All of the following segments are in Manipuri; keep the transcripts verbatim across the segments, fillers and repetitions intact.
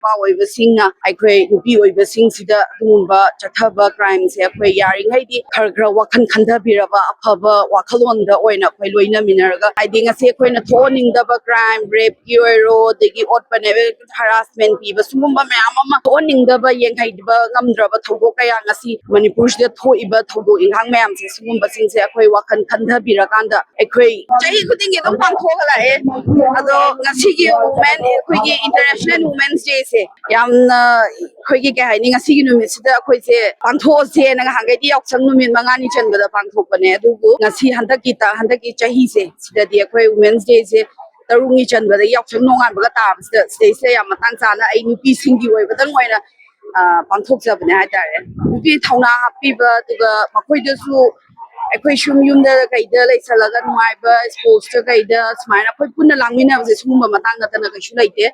ꯅꯨꯄꯥ ꯑꯣꯏꯕꯁꯤꯡꯅ ꯑꯩꯈꯣꯏ ꯅꯨꯄꯤ ꯑꯣꯏꯕꯁꯤꯡꯁꯤꯗ ꯑꯗꯨꯒꯨꯝꯕ ꯆꯠꯊꯕ crimeꯁꯦ ꯑꯩꯈꯣꯏ ꯌꯥꯔꯤꯉꯩꯗꯤ ꯈꯔ ꯈꯔ ꯋꯥꯈꯜ ꯈꯟꯊꯕꯤꯔꯕ ꯑꯐꯕ ꯋꯥꯈꯜꯂꯣꯟꯗ ꯑꯣꯏꯅ ꯑꯩꯈꯣꯏ ꯂꯣꯏꯅꯃꯤꯟꯅꯔꯒ, ꯍꯥꯏꯗꯤ ꯉꯁꯤ ꯑꯩꯈꯣꯏꯅ ꯊꯣꯛꯍꯟꯅꯤꯡꯗꯕ crime, rapeꯀꯤ ꯑꯣꯏꯔꯣ, ꯑꯗꯒꯤ ꯑꯣꯠꯄꯅꯦ, harassment ꯄꯤꯕ, ꯁꯤꯒꯨꯝꯕ ꯃꯌꯥꯝ ꯑꯃ ꯊꯣꯛꯍꯟꯅꯤꯡꯗꯕ, ꯌꯦꯡꯍꯩꯕ ꯉꯝꯗ꯭ꯔꯕ ꯊꯧꯗꯣꯛ ꯀꯌꯥ ꯉꯁꯤ ꯃꯅꯤꯄꯨꯔꯁꯤꯗ ꯊꯣꯛꯏꯕ ꯊꯧꯗꯣꯛ ꯏꯟꯈꯥꯡ ꯃꯌꯥꯝꯁꯦ, ꯁꯤꯒꯨꯝꯕꯁꯤꯡꯁꯦ ꯑꯩꯈꯣꯏ ꯋꯥꯈꯜ ꯈꯟꯊꯕꯤꯔꯀꯥꯟꯗ ꯑꯩꯈꯣꯏ ꯆꯍꯤ ꯈꯨꯗꯤꯡꯒꯤ ꯑꯗꯨꯝ ꯄꯥꯡꯊꯣꯛꯑꯒ ꯂꯥꯛꯑꯦ꯫ ꯑꯗꯣ ꯉꯁꯤꯒꯤ women, ꯑꯩꯈꯣꯏꯒꯤ International Women's Dayꯁꯦ ꯌꯥꯝꯅ, ꯑꯩꯈꯣꯏꯒꯤ ꯀꯩ ꯍꯥꯏꯅꯤ, ꯉꯁꯤꯒꯤ ꯅꯨꯃꯤꯠꯁꯤꯗ ꯑꯩꯈꯣꯏꯁꯦ ꯄꯥꯡꯊꯣꯛꯑꯁꯦꯅ ꯉꯍꯥꯟꯈꯩꯗꯤ ꯌꯥꯎꯁꯪ ꯅꯨꯃꯤꯠ ꯃꯉꯥꯅꯤ ꯆꯟꯕꯗ ꯄꯥꯡꯊꯣꯛꯄꯅꯦ, ꯑꯗꯨꯕꯨ ꯉꯁꯤ ꯍꯟꯗꯛꯀꯤ ꯇ-, ꯍꯟꯗꯛꯀꯤ ꯆꯍꯤꯁꯦ ꯁꯤꯗꯗꯤ ꯑꯩꯈꯣꯏ Women's Dayꯁꯦ ꯇꯔꯨꯛꯅꯤ ꯆꯟꯕꯗ ꯌꯥꯎꯁꯪ ꯅꯣꯡꯉꯥꯟꯕꯒ ꯇꯥꯕꯁꯤꯗ, ꯁꯤꯗꯩꯁꯤꯗ ꯌꯥꯝ ꯃꯇꯥꯡ ꯆꯥꯅ ꯑꯩ ꯅꯨꯄꯤꯁꯤꯡꯒꯤ ꯑꯣꯏꯕꯗꯪ ꯑꯣꯏꯅ, ꯑ, ꯄꯥꯡꯊꯣꯛꯆꯕꯅꯦ ꯍꯥꯏꯇꯥꯔꯦ꯫ ꯅꯨꯄꯤ ꯊꯧꯅꯥ ꯍꯥꯞꯄꯤꯕ, ꯑꯗꯨꯒ ꯃꯈꯣꯏꯗꯁꯨ ꯑꯩꯈꯣꯏ ꯁꯨꯝ ꯌꯨꯝꯗ ꯀꯩꯗ ꯂꯩꯁꯜꯂꯒ ꯅꯨꯡꯉꯥꯏꯕ, sportsꯇ ꯀꯩꯗ ꯁꯨꯃꯥꯏꯅ ꯑꯩꯈꯣꯏ ꯄꯨꯟꯅ ꯂꯥꯡꯃꯤꯟꯅꯕꯁꯦ, ꯁꯤꯒꯨꯝꯕ ꯃꯇꯥꯡ ꯅꯠꯇꯅ ꯀꯩꯁꯨ ꯂꯩꯇꯦ꯫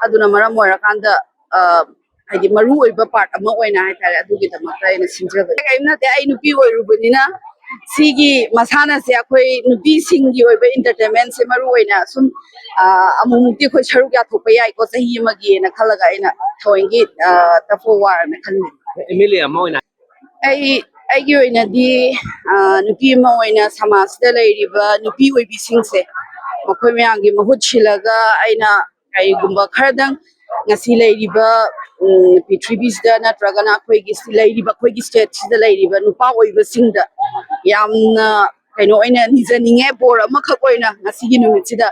ꯑꯗꯨꯅ ꯃꯔꯝ ꯑꯣꯏꯔꯀꯥꯟꯗ, ꯑ, ꯍꯥꯏꯗꯤ ꯃꯔꯨ ꯑꯣꯏꯕ part ꯑꯃ ꯑꯣꯏꯅ ꯍꯥꯏꯇꯥꯔꯦ, ꯑꯗꯨꯒꯤꯗꯃꯛꯇ ꯑꯩꯅ ꯁꯤꯟꯖꯕꯅꯦ꯫ ꯀꯔꯤꯝ ꯅꯠꯇꯦ, ꯑꯩ ꯅꯨꯄꯤ ꯑꯣꯏꯔꯨꯕꯅꯤꯅ ꯁꯤꯒꯤ ꯃꯁꯥꯟꯅꯁꯦ ꯑꯩꯈꯣꯏ ꯅꯨꯄꯤꯁꯤꯡꯒꯤ ꯑꯣꯏꯕ entertainmentꯁꯦ ꯃꯔꯨ ꯑꯣꯏꯅ ꯁꯨꯝ, ꯑ, ꯑꯃꯨꯛꯃꯨꯛꯇꯤ ꯑꯩꯈꯣꯏ ꯁꯔꯨꯛ ꯌꯥꯊꯣꯛꯄ ꯌꯥꯏꯀꯣ, ꯆꯍꯤ ꯑꯃꯒꯤꯅ ꯈꯜꯂꯒ ꯑꯩꯅ ꯊꯑꯣꯏꯒꯤ, ꯑ, ꯇꯞꯄ ꯋꯥꯔꯅ ꯈꯟꯕꯅꯦ꯫ ꯑꯦꯝ ꯑꯦꯜ ꯑꯦ ꯑꯃ ꯑꯣꯏꯅ ꯑꯩ, ꯑꯩꯒꯤ ꯑꯣꯏꯅꯗꯤ, ꯑ, ꯅꯨꯄꯤ ꯑꯃ ꯑꯣꯏꯅ ꯁꯃꯥꯖꯁꯤꯗ ꯂꯩꯔꯤꯕ ꯅꯨꯄꯤ ꯑꯣꯏꯕꯤꯁꯤꯡꯁꯦ, ꯃꯈꯣꯏ ꯃꯌꯥꯝꯒꯤ ꯃꯍꯨꯠ ꯁꯤꯜꯂꯒ ꯑꯩꯅ ꯀꯔꯤꯒꯨꯝꯕ ꯈꯔꯗꯪ ꯉꯁꯤ ꯂꯩꯔꯤꯕ, ꯎꯝ, ꯄ꯭ꯔꯤꯊꯤꯕꯤꯁꯤꯗ ꯅꯠꯇ꯭ꯔꯒꯅ ꯑꯩꯈꯣꯏꯒꯤ ꯁꯤ ꯂꯩꯔꯤꯕ, ꯑꯩꯈꯣꯏꯒꯤ stateꯁꯤꯗ ꯂꯩꯔꯤꯕ ꯅꯨꯄꯥ ꯑꯣꯏꯕꯁꯤꯡꯗ ꯌꯥꯝꯅ ꯀꯩꯅꯣ ꯑꯣꯏꯅ ꯅꯤꯖꯅꯤꯡꯉꯦ, ꯕꯣꯔ ꯑꯃꯈꯛ ꯑꯣꯏꯅ ꯉꯁꯤꯒꯤ ꯅꯨꯃꯤꯠꯁꯤꯗ,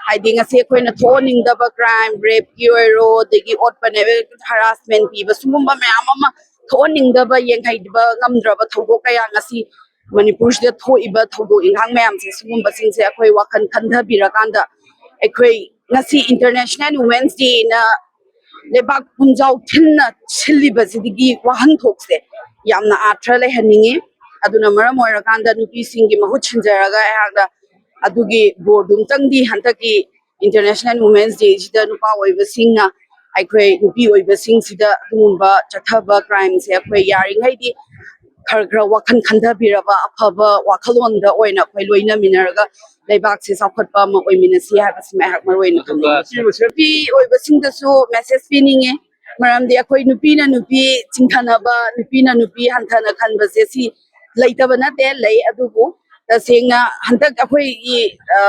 ꯍꯥꯏꯗꯤ ꯉꯁꯤ ꯑꯩꯈꯣꯏꯅ ꯊꯣꯛꯍꯟꯅꯤꯡꯗꯕ crime, rapeꯀꯤ ꯑꯣꯏꯔꯣ, ꯑꯗꯒꯤ ꯑꯣꯠꯄꯅꯦ, harassment ꯄꯤꯕ, ꯁꯤꯒꯨꯝꯕ ꯃꯌꯥꯝ ꯑꯃ ꯊꯣꯛꯍꯟꯅꯤꯡꯗꯕ, ꯌꯦꯡꯍꯩꯕ ꯉꯝꯗ꯭ꯔꯕ ꯊꯧꯗꯣꯛ ꯀꯌꯥ ꯉꯁꯤ ꯃꯅꯤꯄꯨꯔꯁꯤꯗ ꯊꯣꯛꯏꯕ ꯊꯧꯗꯣꯛ ꯏꯟꯈꯥꯡ ꯃꯌꯥꯝꯁꯦ, ꯁꯤꯒꯨꯝꯕꯁꯤꯡꯁꯦ ꯑꯩꯈꯣꯏ ꯋꯥꯈꯜ ꯈꯟꯊꯕꯤꯔꯀꯥꯟꯗ, ꯑꯩꯈꯣꯏ ꯉꯁꯤ International Women's Dayꯅ ꯂꯩꯕꯥꯛ ꯄꯨꯝꯖꯥꯎ ꯊꯤꯟꯅ ꯁꯤꯜꯂꯤꯕꯁꯤꯗꯒꯤ ꯋꯥꯍꯟꯊꯣꯛꯁꯦ ꯌꯥꯝꯅ ꯑꯥꯔꯊ ꯂꯩꯍꯟꯅꯤꯡꯉꯤ꯫ ꯑꯗꯨꯅ ꯃꯔꯝ ꯑꯣꯏꯔꯀꯥꯟꯗ ꯅꯨꯄꯤꯁꯤꯡꯒꯤ ꯃꯍꯨꯠ ꯁꯤꯟꯖꯔꯒ ꯑꯩꯍꯥꯛꯅ ꯑꯗꯨꯒꯤ ꯕꯣꯔꯗꯨꯝꯇꯪꯗꯤ ꯍꯟꯗꯛꯀꯤ International Women's Dayꯁꯤꯗ ꯅꯨꯄꯥ ꯑꯣꯏꯕꯁꯤꯡꯅ, ꯑꯩꯈꯣꯏ ꯅꯨꯄꯤ ꯑꯣꯏꯕꯁꯤꯡꯁꯤꯗ ꯑꯗꯨꯒꯨꯝꯕ ꯆꯠꯊꯕ crimeꯁꯦ ꯑꯩꯈꯣꯏ ꯌꯥꯔꯤꯉꯩꯗꯤ ꯈꯔ ꯈꯔ ꯋꯥꯈꯜ ꯈꯟꯊꯕꯤꯔꯕ ꯑꯐꯕ ꯋꯥꯈꯜꯂꯣꯟꯗ ꯑꯣꯏꯅ ꯑꯩꯈꯣꯏ ꯂꯣꯏꯅꯃꯤꯟꯅꯔꯒ ꯂꯩꯕꯥꯛꯁꯦ ꯆꯥꯎꯈꯠꯄ ꯑꯃ ꯑꯣꯏꯃꯤꯟꯅꯁꯤ ꯍꯥꯏꯕꯁꯤꯃ ꯑꯩꯍꯥꯛ ꯃꯔꯨ ꯑꯣꯏꯅ ꯊꯝꯅꯤꯡꯉꯤ꯫ ꯅꯨꯄꯤ ꯑꯣꯏꯕꯁꯤꯡꯗꯁꯨ ꯃꯦꯁꯦꯖ ꯄꯤꯅꯤꯡꯉꯦ꯫ ꯃꯔꯝꯗꯤ ꯑꯩꯈꯣꯏ ꯅꯨꯄꯤꯅ ꯅꯨꯄꯤ ꯆꯤꯡꯊꯅꯕ, ꯅꯨꯄꯤꯅ ꯅꯨꯄꯤ ꯍꯟꯊꯅ ꯈꯟꯕꯁꯦ ꯁꯤ ꯂꯩꯇꯕ ꯅꯠꯇꯦ, ꯂꯩ꯫ ꯑꯗꯨꯕꯨ ꯇꯁꯦꯡꯅ ꯍꯟꯗꯛ ꯑꯩꯈꯣꯏꯒꯤ, ꯑ,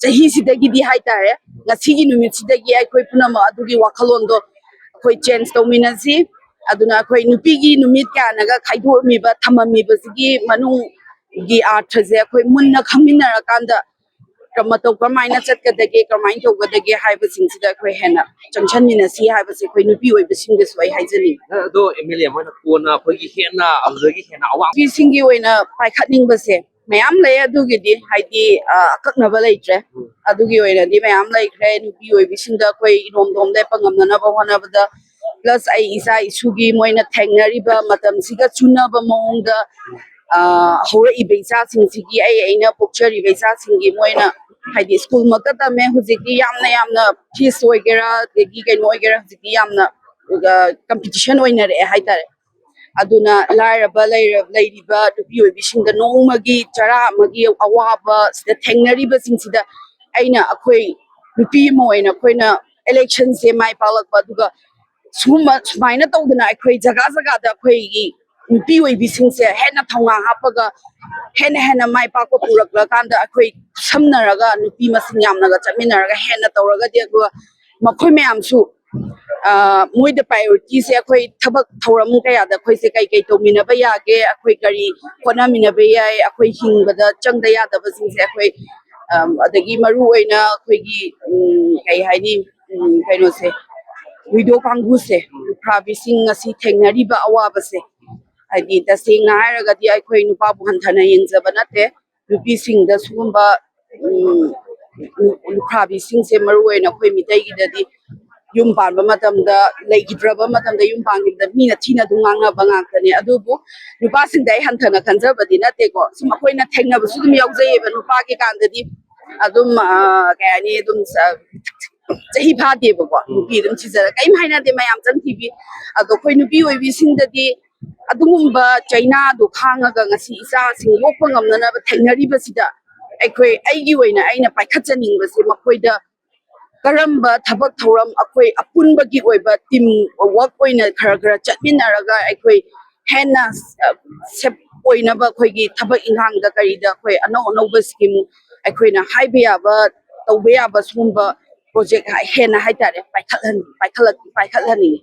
ꯆꯍꯤꯁꯤꯗꯒꯤꯗꯤ ꯍꯥꯏꯇꯥꯔꯦ, ꯉꯁꯤꯒꯤ ꯅꯨꯃꯤꯠꯁꯤꯗꯒꯤ ꯑꯩꯈꯣꯏ ꯄꯨꯝꯅꯃꯛ ꯑꯗꯨꯒꯤ ꯋꯥꯈꯜꯂꯣꯟꯗꯣ ꯑꯩꯈꯣꯏ ꯆꯦꯟꯖ ꯇꯧꯃꯤꯟꯅꯁꯤ꯫ ꯑꯗꯨꯅ ꯑꯩꯈꯣꯏ ꯅꯨꯄꯤꯒꯤ ꯅꯨꯃꯤꯠ ꯀꯥꯏꯅꯒ ꯈꯥꯏꯗꯣꯛꯑꯝꯃꯤꯕ, ꯊꯝꯃꯝꯃꯤꯕꯁꯤꯒꯤ ꯃꯅꯨꯡꯒꯤ ꯑꯥꯔꯊꯁꯦ ꯑꯩꯈꯣꯏ ꯃꯨꯟꯅ ꯈꯪꯃꯤꯟꯅꯔꯀꯥꯟꯗ ꯀ-, ꯃꯇꯧ ꯀꯔꯝꯍꯥꯏꯅ ꯆꯠꯀꯗꯒꯦ, ꯀꯔꯝꯍꯥꯏꯅ ꯇꯧꯒꯗꯒꯦ ꯍꯥꯏꯕꯁꯤꯡꯁꯤꯗ ꯑꯩꯈꯣꯏ ꯍꯦꯟꯅ ꯆꯪꯁꯤꯟꯃꯤꯟꯅꯁꯤ ꯍꯥꯏꯕꯁꯦ ꯑꯩꯈꯣꯏ ꯅꯨꯄꯤ ꯑꯣꯏꯕꯁꯤꯡꯗꯁꯨ ꯑꯩ ꯍꯥꯏꯖꯅꯤꯡꯉꯤ꯫ ꯑꯗꯣ ꯑꯦꯝ ꯑꯦꯜ ꯑꯦ ꯑꯃꯅ ꯀꯣꯟꯅ ꯑꯩꯈꯣꯏꯒꯤ ꯍꯦꯟꯅ ꯑꯗꯨꯗꯒꯤ ꯍꯦꯟꯅ ꯑꯋꯥꯡ ꯅꯨꯄꯤꯁꯤꯡꯒꯤ ꯑꯣꯏꯅ ꯄꯥꯏꯈꯠꯅꯤꯡꯕꯁꯦ ꯃꯌꯥꯝ ꯂꯩ꯫ ꯑꯗꯨꯒꯤꯗꯤ ꯍꯥꯏꯗꯤ, ꯑ, ꯑꯀꯛꯅꯕ ꯂꯩꯇ꯭ꯔꯦ꯫ ꯑꯗꯨꯒꯤ ꯑꯣꯏꯅꯗꯤ ꯃꯌꯥꯝ ꯂꯩꯈ꯭ꯔꯦ꯫ ꯅꯨꯄꯤ ꯑꯣꯏꯕꯤꯁꯤꯡꯗ ꯑꯩꯈꯣꯏ ꯏꯔꯣꯝꯗꯣꯝ ꯂꯦꯞꯄ ꯉꯝꯅꯅꯕ ꯍꯣꯠꯅꯕꯗ, ꯄ꯭ꯂꯁ ꯑꯩ ꯏꯆꯥ ꯏꯁꯨꯒꯤ ꯃꯣꯏꯅ ꯊꯦꯡꯅꯔꯤꯕ ꯃꯇꯝꯁꯤꯒ ꯆꯨꯅꯕ ꯃꯑꯣꯡꯗ, ꯑ, ꯍꯧꯔꯛꯏꯕ ꯏꯆꯥꯁꯤꯡꯁꯤꯒꯤ, ꯑꯩ ꯑꯩꯅ ꯄꯣꯛꯆꯔꯤꯕ ꯏꯆꯥꯁꯤꯡꯒꯤ ꯃꯣꯏꯅ ꯍꯥꯏꯗꯤ ꯁ꯭ꯀꯨꯜꯃꯛꯇ ꯇꯝꯃꯦ꯫ ꯍꯧꯖꯤꯛꯇꯤ ꯌꯥꯝꯅ ꯌꯥꯝꯅ ꯐꯤꯁ ꯑꯣꯏꯒꯦꯔꯥ, ꯑꯗꯒꯤ ꯀꯩꯅꯣ ꯑꯣꯏꯒꯦꯔꯥ, ꯍꯧꯖꯤꯛꯇꯤ ꯌꯥꯝꯅ, ꯑ, ꯀꯝꯄꯤꯇꯤꯁꯟ ꯑꯣꯏꯅꯔꯛꯑꯦ ꯍꯥꯏꯇꯥꯔꯦ꯫ ꯑꯗꯨꯅ ꯂꯥꯏꯔꯕ ꯂꯩꯔ-, ꯂꯩꯔꯤꯕ ꯅꯨꯄꯤ ꯑꯣꯏꯕꯤꯁꯤꯡꯗ ꯅꯣꯡꯃꯒꯤ ꯆꯔꯥ ꯑꯃꯒꯤ ꯑꯋꯥꯕ ꯁꯤꯗ ꯊꯦꯡꯅꯔꯤꯕꯁꯤꯡꯁꯤꯗ ꯑꯩꯅ, ꯑꯩꯈꯣꯏ ꯅꯨꯄꯤ ꯑꯃ ꯑꯣꯏꯅ ꯑꯩꯈꯣꯏꯅ ꯏꯂꯦꯛꯁꯟꯁꯦ ꯃꯥꯏ ꯄꯥꯛꯂꯛꯄ, ꯑꯗꯨꯒ ꯁꯤꯒꯨꯝꯕ ꯁꯨꯃꯥꯏꯅ ꯇꯧꯗꯅ ꯑꯩꯈꯣꯏ ꯖꯒꯥ ꯖꯒꯥꯗ ꯑꯩꯈꯣꯏꯒꯤ ꯅꯨꯄꯤ ꯑꯣꯏꯕꯤꯁꯤꯡꯁꯦ ꯍꯦꯟꯅ ꯊꯧꯅꯥ ꯍꯥꯞꯄꯒ ꯍꯦꯟꯅ ꯍꯦꯟꯅ ꯃꯥꯏ ꯄꯥꯛꯄ ꯄꯨꯔꯛꯂꯀꯥꯟꯗ ꯑꯩꯈꯣꯏ ꯈꯨꯠꯁꯝꯅꯔꯒ ꯅꯨꯄꯤ ꯃꯁꯤꯡ ꯌꯥꯝꯅꯒ ꯆꯠꯃꯤꯟꯅꯔꯒ ꯍꯦꯟꯅ ꯇꯧꯔꯒꯗꯤ, ꯑꯗꯨꯒ ꯃꯈꯣꯏ ꯃꯌꯥꯝꯁꯨ, ꯑ, ꯃꯣꯏꯗ ꯄ꯭ꯔꯥꯏꯌꯣꯔꯤꯇꯤꯁꯦ ꯑꯩꯈꯣꯏ ꯊꯕꯛ ꯊꯧꯔꯝ ꯀꯌꯥꯗ ꯑꯩꯈꯣꯏꯁꯦ ꯀꯩ ꯀꯩ ꯇꯧꯃꯤꯟꯅꯕ ꯌꯥꯒꯦ, ꯑꯩꯈꯣꯏ ꯀꯔꯤ ꯍꯣꯠꯅꯃꯤꯟꯅꯕ ꯌꯥꯏ, ꯑꯩꯈꯣꯏ ꯍꯤꯡꯕꯗ ꯆꯪꯗ ꯌꯥꯗꯕꯁꯤꯡꯁꯦ ꯑꯩꯈꯣꯏ, ꯑꯝ, ꯑꯗꯒꯤ ꯃꯔꯨ ꯑꯣꯏꯅ ꯑꯩꯈꯣꯏꯒꯤ, ꯎꯝ, ꯀꯩ ꯍꯥꯏꯅꯤ, ꯎꯝ, ꯀꯩꯅꯣꯁꯦ, ꯋꯤꯗꯣ ꯀꯥꯡꯕꯨꯁꯦ, ꯂꯨꯈ꯭ꯔꯥꯕꯤꯁꯤꯡ ꯉꯁꯤ ꯊꯦꯡꯅꯔꯤꯕ ꯑꯋꯥꯕꯁꯦ, ꯍꯥꯏꯗꯤ ꯇꯁꯦꯡꯅ ꯍꯥꯏꯔꯒꯗꯤ ꯑꯩꯈꯣꯏ ꯅꯨꯄꯥꯕꯨ ꯍꯟꯊꯅ ꯌꯦꯡꯖꯕ ꯅꯠꯇꯦ, ꯅꯨꯄꯤꯁꯤꯡꯗ ꯁꯤꯒꯨꯝꯕ, ꯎꯝ, ꯂꯨꯈ꯭ꯔꯥꯕꯤꯁꯤꯡꯁꯦ ꯃꯔꯨ ꯑꯣꯏꯅ ꯑꯩꯈꯣꯏ ꯃꯤꯇꯩꯒꯤꯗꯗꯤ ꯌꯨꯝ ꯄꯥꯟꯕ ꯃꯇꯝꯗ, ꯂꯩꯈꯤꯗ꯭ꯔꯕ ꯃꯇꯝꯗ, ꯌꯨꯝ ꯄꯥꯟꯈꯤꯕꯗ ꯃꯤꯅ ꯊꯤꯅ ꯑꯗꯨꯝ ꯉꯥꯡꯅꯕ ꯉꯥꯛꯇꯅꯦ꯫ ꯑꯗꯨꯕꯨ ꯅꯨꯄꯥꯁꯤꯡꯗ ꯑꯩ ꯍꯟꯊꯅ ꯈꯟꯖꯕꯗꯤ ꯅꯠꯇꯦꯀꯣ, ꯁꯨꯝ ꯑꯩꯈꯣꯏꯅ ꯊꯦꯡꯅꯕꯁꯨ ꯑꯗꯨꯝ ꯌꯥꯎꯖꯩꯌꯦꯕ꯫ ꯅꯨꯄꯥꯒꯤ ꯀꯥꯟꯗꯗꯤ ꯑꯗꯨꯝ, ꯑ, ꯀꯩ ꯍꯥꯏꯅꯤ, ꯑꯗꯨꯝ ꯆ-, ꯆꯍꯤ ꯐꯥꯗꯦꯕꯀꯣ, ꯅꯨꯄꯤ ꯑꯗꯨꯝ ꯊꯤꯖꯔ ꯀꯔꯤꯝ ꯍꯥꯏꯅꯗꯦ, ꯃꯌꯥꯝ ꯆꯪ ꯊꯤꯕꯤ꯫ ꯑꯗꯣ ꯑꯩꯈꯣꯏ ꯅꯨꯄꯤ ꯑꯣꯏꯕꯤꯁꯤꯡꯗꯗꯤ ꯑꯗꯨꯒꯨꯝꯕ ꯆꯩꯅꯥꯗꯣ ꯈꯥꯡꯉꯒ ꯉꯁꯤ ꯏꯆꯥꯁꯤꯡ ꯌꯣꯛꯄ ꯉꯝꯅꯅꯕ ꯊꯦꯡꯅꯔꯤꯕꯁꯤꯗ ꯑꯩꯈꯣꯏ, ꯑꯩꯒꯤ ꯑꯣꯏꯅ ꯑꯩꯅ ꯄꯥꯏꯈꯠꯆꯅꯤꯡꯕꯁꯦ, ꯃꯈꯣꯏꯗ ꯀꯔꯝꯕ ꯊꯕꯛ ꯊꯧꯔꯝ ꯑꯩꯈꯣꯏ ꯑꯄꯨꯟꯕꯒꯤ ꯑꯣꯏꯕ ꯇꯤꯝ ꯋꯥꯔꯛ ꯑꯣꯏꯅ ꯈꯔ ꯈꯔ ꯆꯠꯃꯤꯟꯅꯔꯒ ꯑꯩꯈꯣꯏ ꯍꯦꯟꯅ, ꯑ, ꯁꯦꯞ ꯑꯣꯏꯅꯕ ꯑꯩꯈꯣꯏꯒꯤ ꯊꯕꯛ ꯏꯪꯈꯥꯡꯗ ꯀꯔꯤꯗ ꯑꯩꯈꯣꯏ ꯑꯅꯧ ꯑꯅꯧꯕ ꯁ꯭ꯀꯤꯝ ꯑꯩꯈꯣꯏꯅ ꯍꯥꯏꯕ ꯌꯥꯕ, ꯇꯧꯕ ꯌꯥꯕ ꯁꯤꯒꯨꯝꯕ ꯄ꯭ꯔꯣꯖꯦꯛ ꯍꯦꯟꯅ ꯍꯥꯏꯇꯥꯔꯦ ꯄꯥꯏꯈꯠꯍꯟ-, ꯄꯥꯏꯈꯠꯂꯛ-, ꯄꯥꯏꯈꯠꯍꯟꯅꯤꯡꯉꯤ꯫